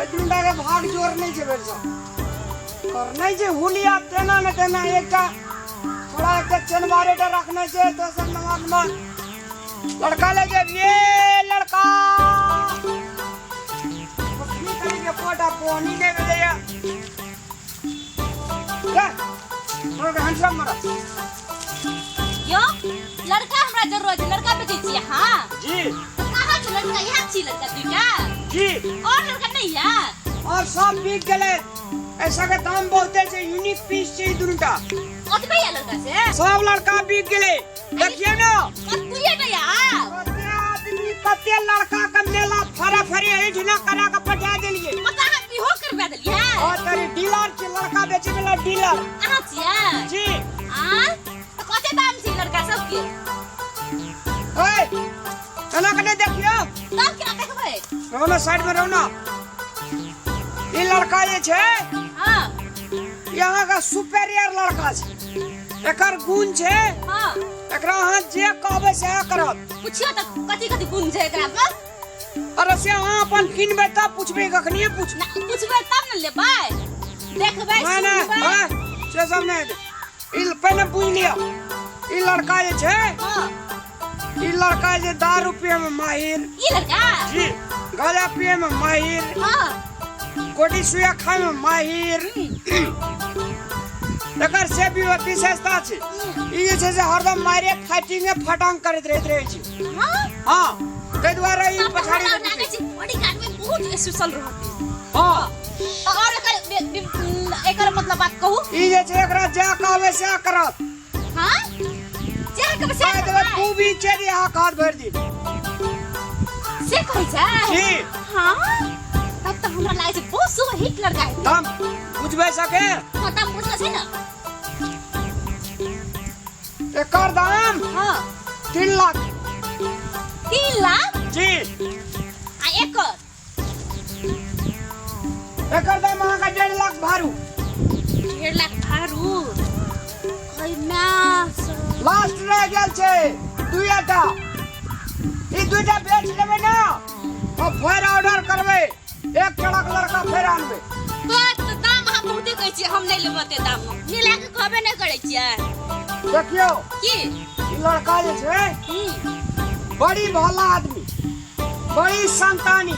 एहि दुनूटा के भाग जोर नहि छै भरिसँ और नहि छै हुलिया तेना ने तेना एकटा थोड़ा एकटा चनबारेटा रखने छै दोसर नम्बरमे लड़का ले जाब ये लड़का कखनी करी के पोटा पोनी नहि भेलैया रे तोरा के हैंडसम मरा यो लड़का हमरा जरूरत छै लड़का बेचै छियै अहाँ जी तऽ कहाँ छै लड़का यहाँ छी लड़का दुइटा जी और लड़का नहीं है और सब बिक गेलै ऐसा के दाम बहुते छै यूनिक पीस छै ई दुनूटा ओतबे या लड़का से सब लड़का बिक गेलै देखियौ ने कतुए नहीं यार कते आदमी कते लड़का के मेला फरा फरी एहिठिना करा के पठा देलियै मतलब अहाँ बिहो करवा देलियै और तरी डीलर छै लड़का बेचे वाला डीलर अहाँ छियै जी आ तऽ कते दाम छै लड़का सबके ओए एना कने देखियौ तब केना देखबै रहू ना साइड में रहू ना ई लड़का जे छै हाँ ई अहाँके सुपेरियर लड़का छै एकर गुण छै हाँ एकरा अहाँ जे कहबै सएह करत पुछियो तऽ कथी कथी गुण छै एकरा पर अरे से अहाँ अपन किनबै तब पुछबै कखनिए पूछ ना पुछबै तब ने लेबै देखबै नहि नहि सुनबै हाँ, से सब नहि ई पहिने बुझि लिअ ई लड़का जे छै हाँ ई लड़का जे दारू पिए में माहिर ई लड़का जी गांजा पिए में माहिर हाँ गोटी सुइया खाए में माहिर एकर से भी विशेषता छै ई जे छै से हरदम मारे फाइटिंगे फटांग करैत रहैत रहै छै हाँ हाँ ताहि दुआरे ई तब तऽ पछाड़ी हमरा लागै छै बॉडीगार्ड में बहुत स्पेशल रहतै हाँ तऽ और एकर एकर मतलब बात कहू ई जे छै एकरा जे कहबै सएह करत हाँ जे कहबै से कहि देबै करबै। तू भी छै जे अहाँ हाथ भरि दी से कहै छै जी हाँ तब तऽ हमरा लागै छै बहुत सुपर हिट लड़का है दाम बुझबै सके हाँ दाम बुझल छै ने एकर दाम हाँ 3 लाख। 3 लाख? जी। आ एकर? एकर दाम अहाँके 1.5 लाख भारू। 1.5 लाख भारू? कैना? लास्ट रह गेल छै दुइटा। ई दुइटा बेच लेबै ने तो फेर ऑर्डर करबै, एक ट्रक लड़का फेर आनबै। तो दाम अहाँ बहुते कहै छियै, हम नहि लेबै ओते दाम। मिला के कहबे नहि करै छियै। देखियौ। की? ई लड़का जे छै बड़ी भला आदमी, बड़ी संतानी।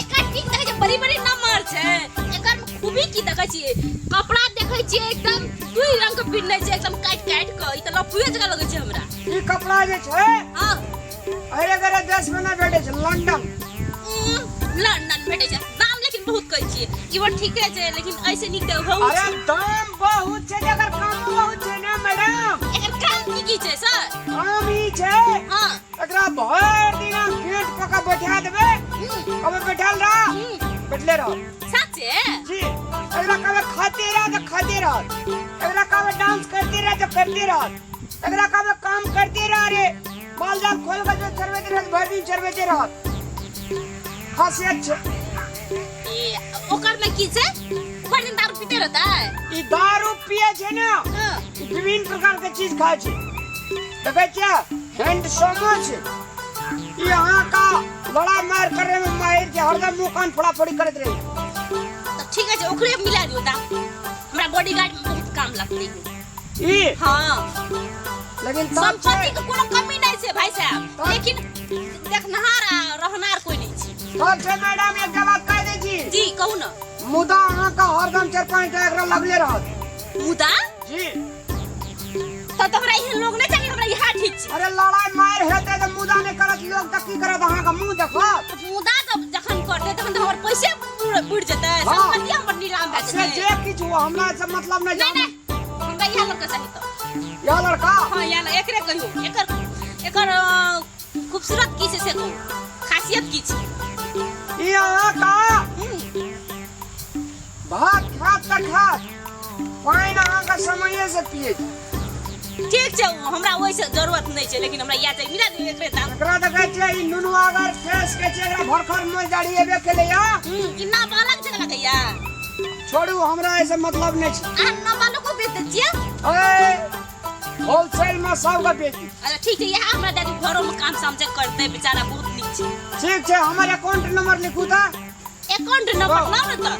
एकर ठीक देखै छियै, बड़ी बड़ी नंबर छै। एकर मे खूबी की देखै छियै? कपड़ा देखै छियै, एकदम दुई रंग के पिन्हने छै, एकदम काटि काटि के। ई तऽ लफुए जकाँ लगै छै हमरा। ई कपड़ा जे छै अरे गरे देश में नहि भेटै छै, लंडन। लंडन भेटै छै। दाम लेकिन बहुत कहै छियै। ई बात ठीके छै, लेकिन ऐसे नीक तऽ होउ अरे छै। दाम बहुत छै, एकर कामो बहुत छै ने मैडम। एकर काम की की छै सर? काम ई छै एकरा भरि दिन गेट पर के बैठा देबै, कभी बैठल रह, बैठले रह। सच्चे? जी। एकरा कभी खाते रह तो खाते रह, एकरा कभी डांस करते रह तो करते रह, एकरा कभी काम करते रह रे माल जाल खोल के जो चरबैते रह, भरि दिन चरबैते रह। खासियत छै। ए, ओकर में की छै? भरि दिन दारू पीते रहता है? ई दारू पिए छै ने, ई विभिन्न प्रकार के चीज खाय छै। देखै छियै, हैंडसमो छै। ई अहाँ का लड़ाई मार करे में माहिर छै, हरदम मुंह कान फोड़ा फोड़ी करैत रही। तऽ ठीक छै, ओकरे मिला दियौ दाम। हमरा बॉडीगार्ड में बहुत काम लगतै। ई? हाँ। लेकिन तब संपत्ति छै के कोनो कमी नहीं छै भाई साहब, तब- लेकिन देखनहार आ रहनहार कोई नहीं छै। तब छै मैडम, एक बात कह दै छी। जी, कहू ना। मुदा अहाँ का हरदम चारि पाँच टा एकरा लगले रहत। मुदा? जी। तब तऽ हमरा एहन लोग नहीं चाहिए, हमरा इएह ठीक छै। अरे लड़ाई मार हेतै तऽ मुदा नहि करत लोग तऽ की करत? अहाँके मुंह देखत? मुदा जब जखन करतै तखन तऽ हमर पैसे बुड़ि जेतै। संपत्ति हमर नीलाम भए से जेतै। जे किछु हो, हमरा से मतलब नहि। नहीं नहीं, हमरा इएह लड़का चाही तऽ। यह लड़का? हाँ, इएह एकरे कहियौ। एकर एकर खूबसूरत की छै से कहू, खासियत की छै? ई अहाँ का भात खात तऽ खात, पानि अहाँके समये से पिए छै। ठीक छै, ओ हमरा ओहिसँ जरूरत नहि छै, लेकिन हमरा इएह चाही। मिला दियौ एकरे दाम। एकरा देखै छियै, ई नुनुआगर फेस के छै, एकरा भरखर मोज दाढ़ी एबे केलैया। ई नाबालग जकाँ लगैया। छोड़ू, हमरा ऐसे मतलब नहि छै। अहाँ नाबालको बेच दै छियै? ए, होलसेल में सबके बेची। अच्छा, ठीक छै, इएह हमरा दए दियौ। घरोमे काम साम जे करतै बेचारा, बहुत नीक छै। ठीक छै, हमर अकाउंट नंबर लिखू तऽ। अकाउंट नंबर लाउ ने तऽ।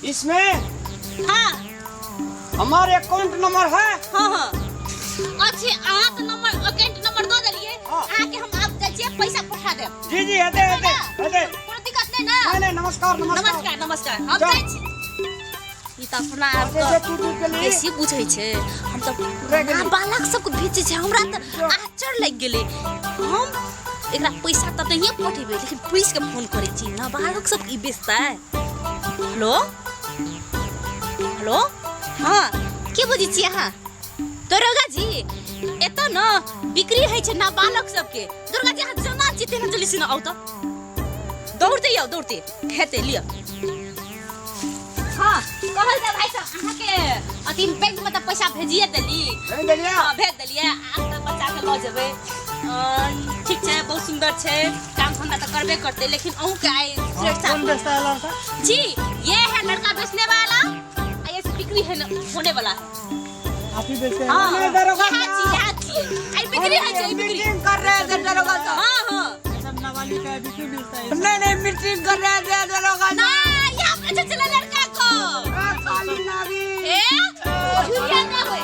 इसमें हाँ। हमारे अकाउंट नंबर है। हाँ हाँ, अच्छे, अहाँ तऽ नंबर अकाउंट नंबर दऽ देलियै। हाँ। अहाँके हम आब जाइ छियै, पैसा पठा देब। जी जी, हेतै हेतै हेतै। कोनो दिक्कत नहि ने? नहीं नहीं, नमस्कार नमस्कार। नमस्कार नमस्कार, हम जाउ। जाइ छी। ई तऽ अपना आप जैसे तू टूट गेली। बेसी बुझै छै। हम तऽ रहि गेली। नाबालग सबके बेचै छै, हमरा तऽ आश्चर्य लागि गेलै। हम एकरा पैसा तऽ नहिए पठेबै, लेकिन पुलिसके फोन करै छी। नाबालग सबके ई बेचतै? हेलो हेलो, हाँ, के बजै छी अहाँ? दरोगा जी, एतऽ ने बिक्री होइ छै नाबालग सबके। दरोगा जी, अहाँ जेना छी तेना जल्दी से आउ तऽ, दौड़ते आउ, दौड़ते हेतै, लिअ। हाँ, कहल जाय भाई साहब, अहाँके अथी बैंक में तऽ पैसा भेजिए देली। भेज देलियै? हाँ, भेज देलियै। आब तऽ बच्चा के लऽ जेबै। ठीक छै, बहुत सुंदर छै, काम धंधा तऽ करबे करतै, लेकिन अहूँके आइ सुरक्षा। कौन बेचता है लड़का? जी, ये है लड़का बेचने वाला, आ ये बिक्री है न, होने वाला है। आप ही बेचते हैं? हाँ। नहीं, दरोगा यहाँ छी, यहाँ छी। आई बिक्री है छै, बिक्री। मीटिंग कर रहे थे दरोगा साहब। हाँ हाँ। सब नाबालिग का बिक्री मिलता है? नहीं नहीं, मीटिंग कर रहे थे दरोगा। ना, यहाँ पे चला लड़का को। साहब, काली नागी। ए झुरिया ना होए।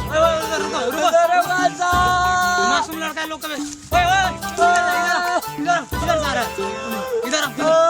ओए ओए ओए, रुको रुको। दरोगा साहब। मासूम लड़का है लोग का। ओए ओए, इधर इधर इधर जा रहा है, इधर आओ, इधर।